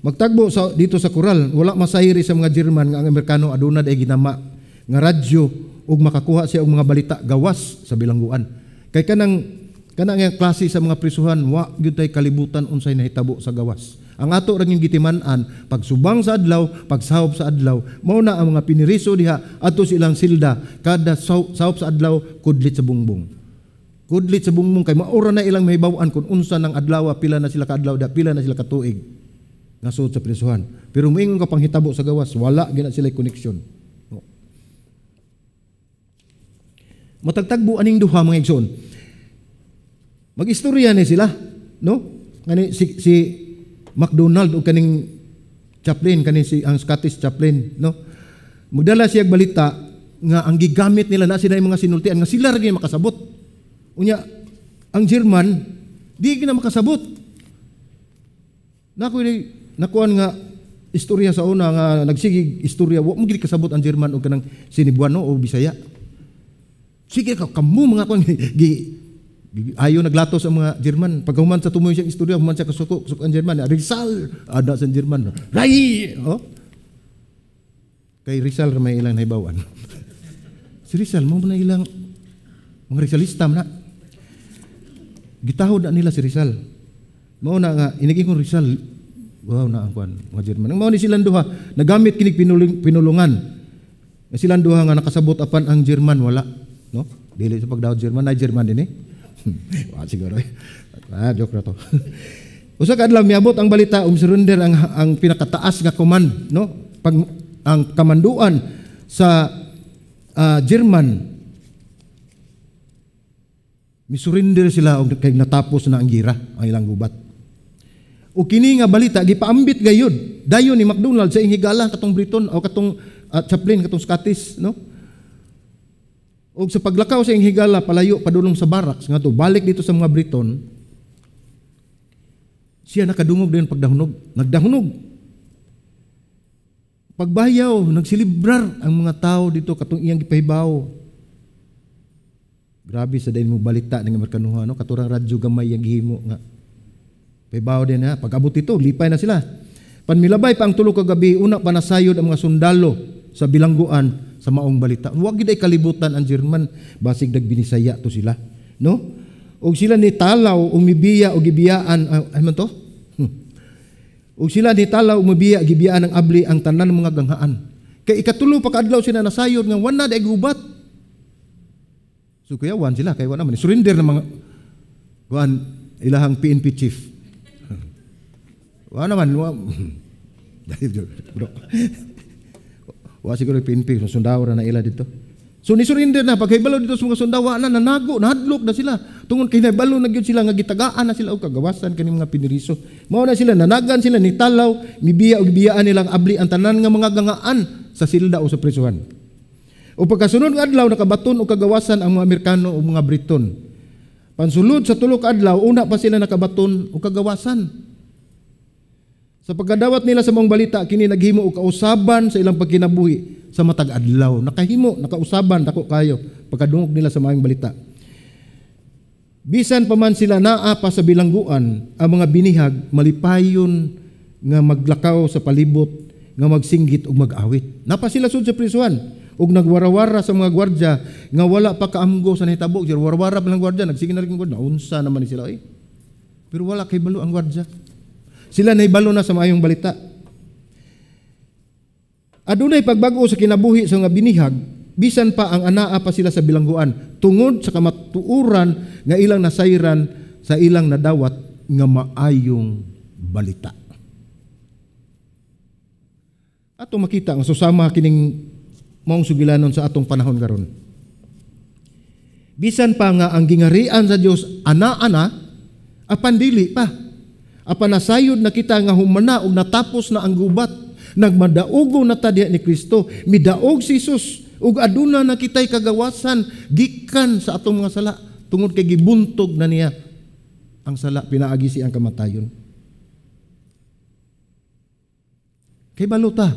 Magtagbo sa dito sa koral, wala masayri sa mga German nga ang Amerikano aduna day ginama nga radyo ug makakuha siya og mga balita gawas sa bilangguan. Kay kanang nga klase sa mga prisuhan, wa gyud tay kalibutan unsay nahitabo sa gawas. Ang ato ra yung gitiman-an, pagsubang sa adlaw, pagsahop sa adlaw, mao na ang mga piniriso diha adto sa ilang silda, kada sahop sa adlaw kudlit sa bungbong. Kudlit sa bungbong kay maura na ilang mahibaw-an kung unsa ng adlaw, pila na sila kaadlaw da, pila na sila katuig nga sud sa prisuhan. Pero moingon ka panghitabo sa gawas, wala gina sila connection. Oh. Matagtagbo aning duha, mga igsoon. Mag-istorya ni sila, no? Ngani si MacDonald o kaning chaplain, kaning si ang Scottish chaplain, no? Magdala siya balita nga ang gigamit nila na sila yung mga sinultian nga sila ra gyud makasabot. Unya ang German di gyud na makasabot. Nako nakuan nga istorya sa una nga nagsigig istorya, wa mo gid kasabot ang German og kanang Sinibuano o Bisaya. Sige ka kamo mga kuan gi ayo naglato sa mga German. Paghuman sa tumoy siyang istorya, human siya kasuko, suko ang German. Rizal, ada sa German. Rai! Oh. Kay Rizal may ilang nahibawan. Si Rizal, mo na ilang mga Rizalista man na. Gitahod na nila si Rizal. Mao na nga, iniging kong Rizal, wow na ang kuan, mga German. Ang mao ni silang duha, nagamit kinig pinulungan. Nga silang duha nga nakasabot apan ang German, wala. No? Dili sa pagdawat German, na German din eh. Wa siguro. Ah, joke na to. Usa ka adlaw miabot ang balita surrender ang pinakataas nga command, no? Pag ang kamanduan sa German misurrender sila og kay natapos na ang gira, ang ilang gubat. O kini nga balita gipaambit gayud dayon ni MacDonald sa iyang higala katong Briton o katong chaplain katong Scottish, no? Og sa paglakaw sa iyang higala palayo padulong sa barracks ngadto balik dito sa mga Briton, siya nakadungog din pagdahunog, nagdahunog. Pagbayaw, nagsilibrar ang mga tao dito katong iyang gipahibaw. Grabe sa dahil mo balita ng Amerikanuha, no? Katurang radyo gamay ang gihimo nga. Pahibaw din ha, pag-abot dito, lipay na sila. Panmilabay pa ang tulo ka gabi, una pa nasayod ang mga sundalo sa bilangguan sa maong balita. Huwag gid ay kalibutan ang German, basig nagbinisaya to sila, no? Og sila ni talaw umibiya og gibiyaan, ay man to? Og sila ni talaw umibiya gibiyaan ang abli ang tanan ng mga ganghaan. Kay ikatulo pa kaadlaw sila nasayod nga wala na gubat. So kuyawan sila kay wala man surrender ng mga kuan ilahang PNP chief. Wala naman wa. Bro. Wa siguro PNP sundao ra na ila dito. So ni surrender na pagkahibalo dito sa mga sundao na nanago, nahadlok na sila. Tungod kay nahibalo na gyud sila nga gitagaan na sila og kagawasan kaning mga piniriso. Mao na sila nanagan sila ni talaw, mibiya og biyaan nilang abli ang tanan nga mga gangaan sa silda o sa prisuhan. O pagkasunod nga adlaw nakabaton og kagawasan ang mga Amerikano o mga Briton. Pansulod sa tulo ka adlaw una pa sila nakabaton og kagawasan. Sa pagkadawat nila sa maong balita kini naghimo og kausaban sa ilang pagkinabuhi sa matag adlaw. Nakahimo, nakausaban dako kayo pagkadungog nila sa maayong balita. Bisan pa man sila naa pa sa bilangguan, ang mga binihag malipayon nga maglakaw sa palibot, nga magsinggit ug mag-awit. Napa sila sud sa prisuhan ug nagwarawara sa mga gwardya nga wala pa kaamgo sa nahitabo. Warawara pa lang gwardya, nagsige na rin gwardya, naunsa naman ni sila eh. Pero wala kay balo ang gwardya. Sila nahibalo na sa maayong balita. Adunay pagbago sa kinabuhi sa mga binihag, bisan pa ang anaa pa sila sa bilangguan, tungod sa kamatuoran nga ilang nasayran sa ilang nadawat nga maayong balita. Ato makita nga susama kining maong sugilanon sa atong panahon karon. Bisan pa nga ang gingarian sa Dios ana-ana, apan dili pa. Apan nasayod na kita nga humana og natapos na ang gubat. Nagmadaugo na ta diha ni Kristo, midaog si Jesus ug aduna na kitay kagawasan gikan sa atong mga sala tungod kay gibuntog na niya ang sala pinaagi siyang kamatayon. Kay balo ta.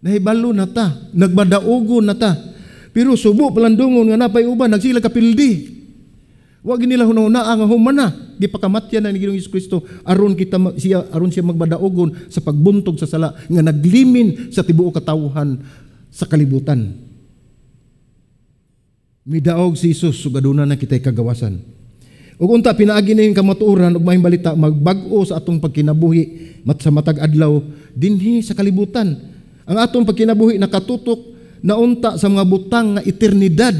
Nahibalo na ta, nagmadaugo na ta. Pero subo palandungon nga napay uban nagsila kapildi. Wa nila hunahunaa nga humana, gipakamatyan na ni Ginoong Hesus Kristo aron kita siya aron siya magbadaogon sa pagbuntog sa sala nga naglimin sa tibuok katawhan sa kalibutan. Midaog si Jesus ug aduna na kitay kagawasan. Ug unta pinaagi ning kamatuoran ug maayong balita magbag-o sa atong pagkinabuhi mat sa matag adlaw dinhi sa kalibutan. Ang atong pagkinabuhi nakatutok na unta sa mga butang nga eternidad.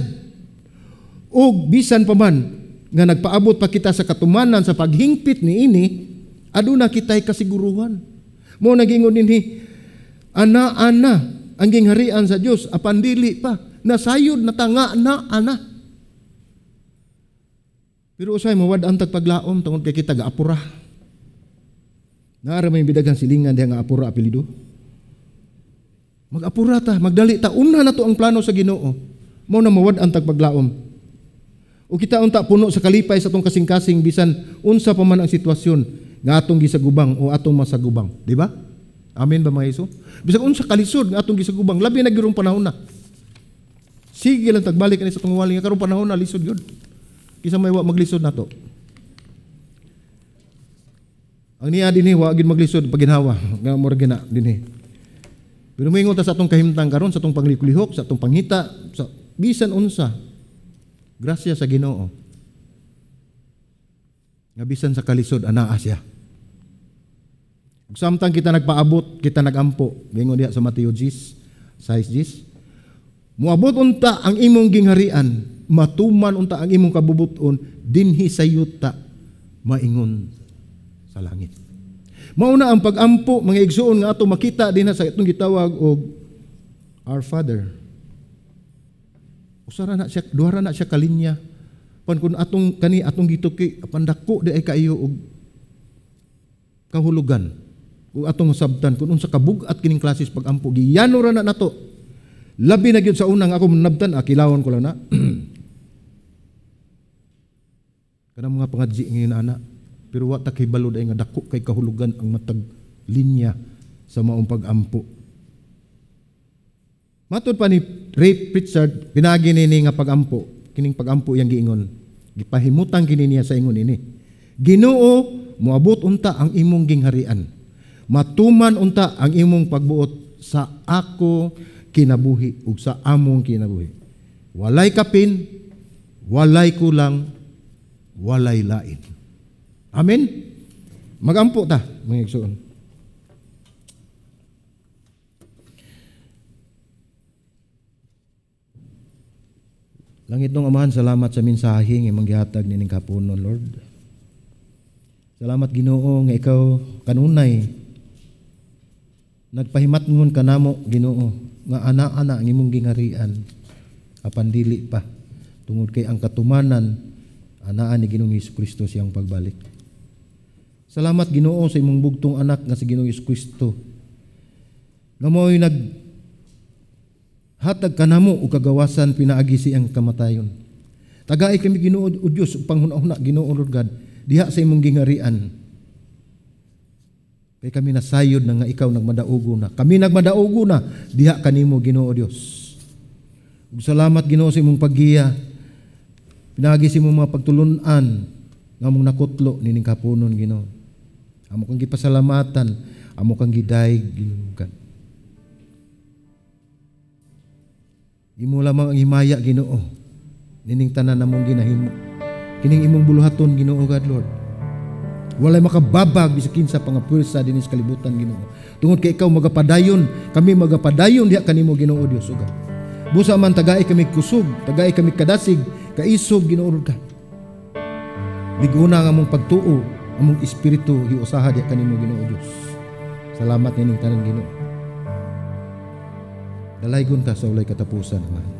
Ug bisan pa man nga nagpaabot pa kita sa katumanan sa paghingpit niini, aduna kitay kasiguruhan. Mo nagingon dinhi, ana-ana ang gingharian sa Dios apan dili pa, nasayod na ta nga na ana. Pero usay mawad-an tag paglaom tungod kay kita gaapura. Naara may bidaghang silingan diha nga apura apelyido. Mag-apura ta, magdali ta, una na to ang plano sa Ginoo. Mao na mawad-an tag paglaom. O kita unta puno sa kalipay sa atong kasing-kasing bisan unsa pa man ang sitwasyon nga atong gisagubang o atong masagubang, di ba? Amen ba mga Iso? Bisan unsa kalisod nga atong gisagubang, labi na gyud panahon na. Sige lang tagbalik ani sa atong wali nga karong panahon na lisod gyud. Kisa may wa maglisod nato. Ang niya dinhi wa gyud maglisod paginhawa, nga mura gina dinhi. Pero moingon ta sa atong kahimtang karon, sa atong pangliklihok, sa atong panghita, sa bisan unsa. Grasya sa Ginoo. Nga bisan sa kalisod anaa siya. Ug samtang kita nagpaabot, kita nagampo. Gingon diha sa Mateo 10, 6:10. Moabot unta ang imong gingharian, matuman unta ang imong kabubuton dinhi sa yuta maingon sa langit. Mauna ang pagampo mga igsuon nga ato makita dinha sa itong gitawag og Our Father. Usara na siya, duha ra na siya kalinya. Pan kun atong kani atong gituki apan dako di ay kaayo og kahulugan. Ug atong masabtan kun unsa kabug-at kining klases pagampo, giyano ra na nato. Labi na gyud sa unang ako manabtan, kilawon ko lang na. Kanang mga pangadji ngayon ana, pero wa ta kahibalo dai nga dako kay kahulugan ang matag linya sa maong pagampo. Matod pa ni Ray Pritchard, pinagi nini nga pagampo, kining pagampo iyang giingon. Gipahimutang kini niya sa ingon ini. Ginoo, moabot unta ang imong gingharian. Matuman unta ang imong pagbuot sa ako kinabuhi ug sa among kinabuhi. Walay kapin, walay kulang, walay lain. Amen? Magampo ta, mga igsoon. Langit nung Amahan, salamat sa mensahe nga imong gihatag nining kapunon, Lord. Salamat Ginoo nga ikaw kanunay nagpahimatngon kanamo, Ginoo, nga ana-ana ang imong gingharian apan dili pa tungod kay ang katumanan anaa ni Ginoong Hesus Kristo siyang pagbalik. Salamat Ginoo sa imong bugtong anak nga si Ginoong Hesus Kristo nga mao'y nag hatag kanamo og kagawasan pinaagi siyang kamatayon. Tagay kami Ginoo o Dios ug panghuna-huna Ginoo Lord God diha sa imong gingharian. Kay kami nasayod na nga ikaw nagmadaugo na. Kami nagmadaugo na diha kanimo Ginoo Dios. Ug salamat Ginoo sa imong paggiya. Pinaagi sa imong mga pagtulun-an nga among nakutlo nining kapunon Ginoo. Amo kang gipasalamatan, amo kang gidayeg Ginoo God. Imo lamang ang himaya Ginoo nining tanan namong ginahimo. Kining imong buluhaton Ginoo God Lord. Walay makababag bisan kinsa pa nga puwersa dinhi sa kalibutan Ginoo. Tungod kay ikaw magapadayon, kami magapadayon diha kanimo Ginoo Dios o God. Busa man tagay kami kusog, tagay kami kadasig, kaisog Ginoo Lord God. Liguna ang among pagtuo, among espiritu hiusaha diha kanimo Ginoo Dios. Salamat nining tanan Ginoo. Dalaygon ka sa walay katapusan, Ama.